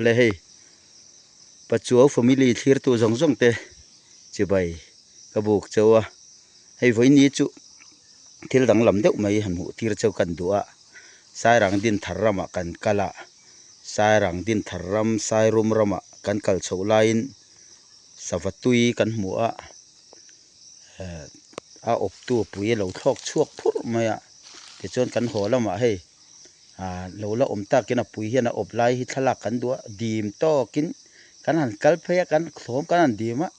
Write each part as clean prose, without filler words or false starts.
Le hei Pachuau family thlirtu zawng zawng te chibai ka buk cheu a, hei vawiini chu thil danglam deuh mai han hmuh tir cheu kan duh a, Sairang Dinthar ramah kan kal a, Sairang Dinthar ram Sairum ramah kan kal chhoh laiin sava tui kan hmu a, a awptu pui a lo thlawk chhuak phurh mai a, tichuan kan haw lamah hei lo la awm takin a pui hian a awp lai hi thlalak kan duh a, dim tawkin kan han kal phei a kan thlawm kan han dim a,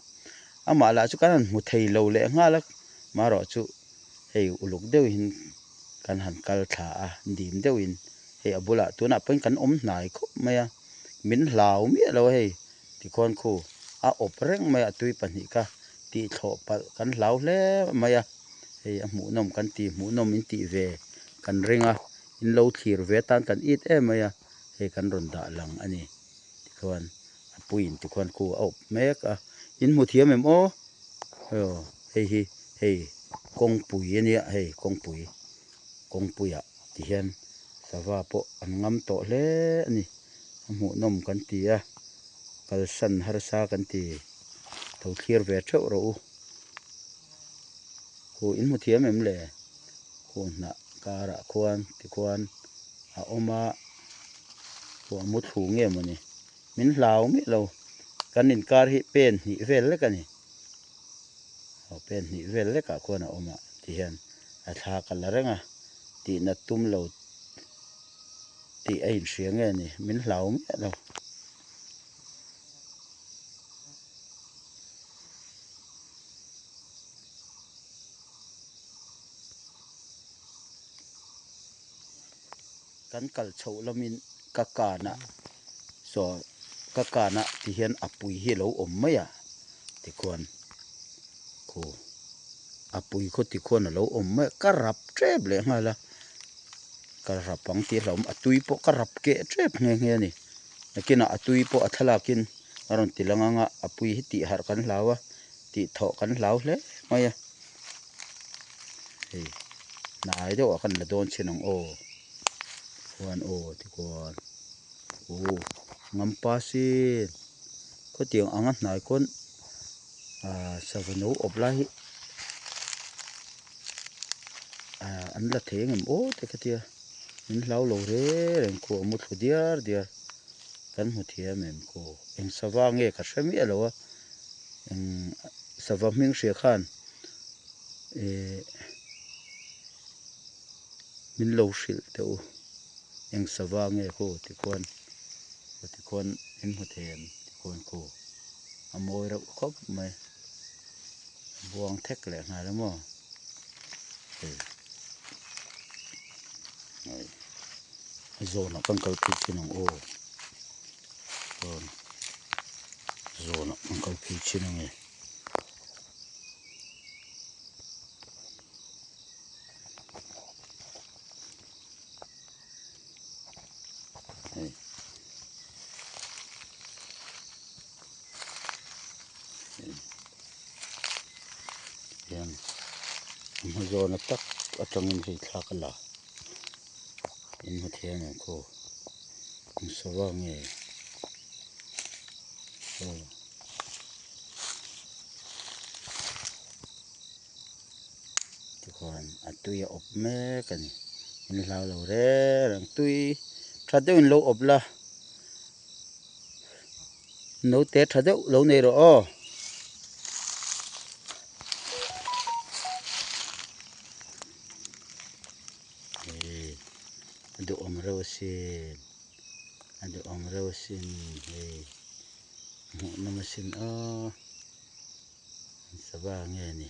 amah lah chu kan han hmu thei lo leh nghal a, marawh chu hei uluk deuhin kan han kal thla a, dim deuhin hei a bulah tunah pawhin kan awm hnai khawp mai a, min hlau miah lo a hei tikhuan khu a awp reng mai a, tui pahnih kha tih thlawh palh kan hlau hle mai a. Hei a hmuhnawm kan tih hmuhnawm in tih ve kan ring a, in lo thlir ve atan kan it em mai a, hei kan rawn dah lang a ni. Tikhuan a puiin tikhuan khu a awp mek a, in hmu thiam em aw? Aw hei hi hei kawngpui a nia hei kawngpui kawngpuiah tihian sava pawh an ngam tawh hle a ni, a hmuhnawm kan ti a, kalsan harsa kan ti lo thlir ve theuh rawh u. Khu in hmu thiam em le? Khu hnah karah khuan tikhuan a awm a, khu a mu thlu nge mawni? Min hlau miah lo, kan inkar hi pen hnih vel lek a ni. Aw pen hnih vel lekah khuan a awm a tihian a thla ka la reng a, tihna tum lo tih a inhria nge ni? Min hlau miah lo. Kan kal chhoh lamin ka kanah saw ka kanah ti hian a pui hi a lo awm mai a tikhuan khu a pui khaw tikhuan a lo awm mai a ka rap tep leh nghal a ka rap ang tih a hlauhawm a tui pawh ka rap keh tep nghe nghe a ni nakinah a tui pawh a thlalak in. A rawn ti lang ang a, a pui hi tih harh kan hlau a, tih thawh kan hlau hle mai a. Hei hnai deuh ah khan la dawn chin ang aw, khuan aw tikhuan aw ngampa sin khawtiang anga hnai khawn ah sava no awp lai hi ah an la thei ang em aw te ka tia min hlau lo reng reng khaw a mu thlu diar diar. Kan hmu thiam em ku? Eng sava nge ka hre miah lo a, eng sava hming hria khan eh min lo hrilh teh u, eng sava nge khu tikhuan tikhuan min hmu thei em tikhuan khu a mawi reuh khawp mai, a buang thek leh nghal a maw hei. Zawnah kan kal phei chin ang aw chuan zawnah kan kal phei chin ang e. Hei. Hian a hma zawna tak atangin hei thla ka la. In hmu thei ang em khaw eng sava nge aw tikhuan a tui a awp mek a ni in hlau lo reng reng tui tha deuhin lo awp la naute tha deuh lo nei rawh aw. Hei a duhawm reuh asin a duhawm reuh asin hei hmuh nawm asin aw an sava nge ni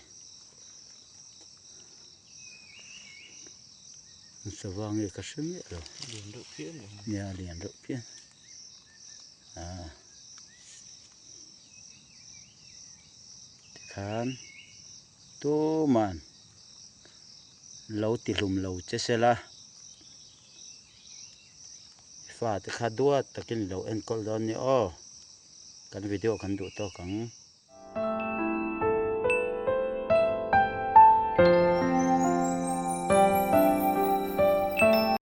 an sava nge ka hre miah lo lian reuh phian mai nia lian reuh phian ah tikhan tuman. Lo ti hlum lo che se la, i fate kha duat takin i lo enkawl dawn nia aw, kan video kan duh tawk ang.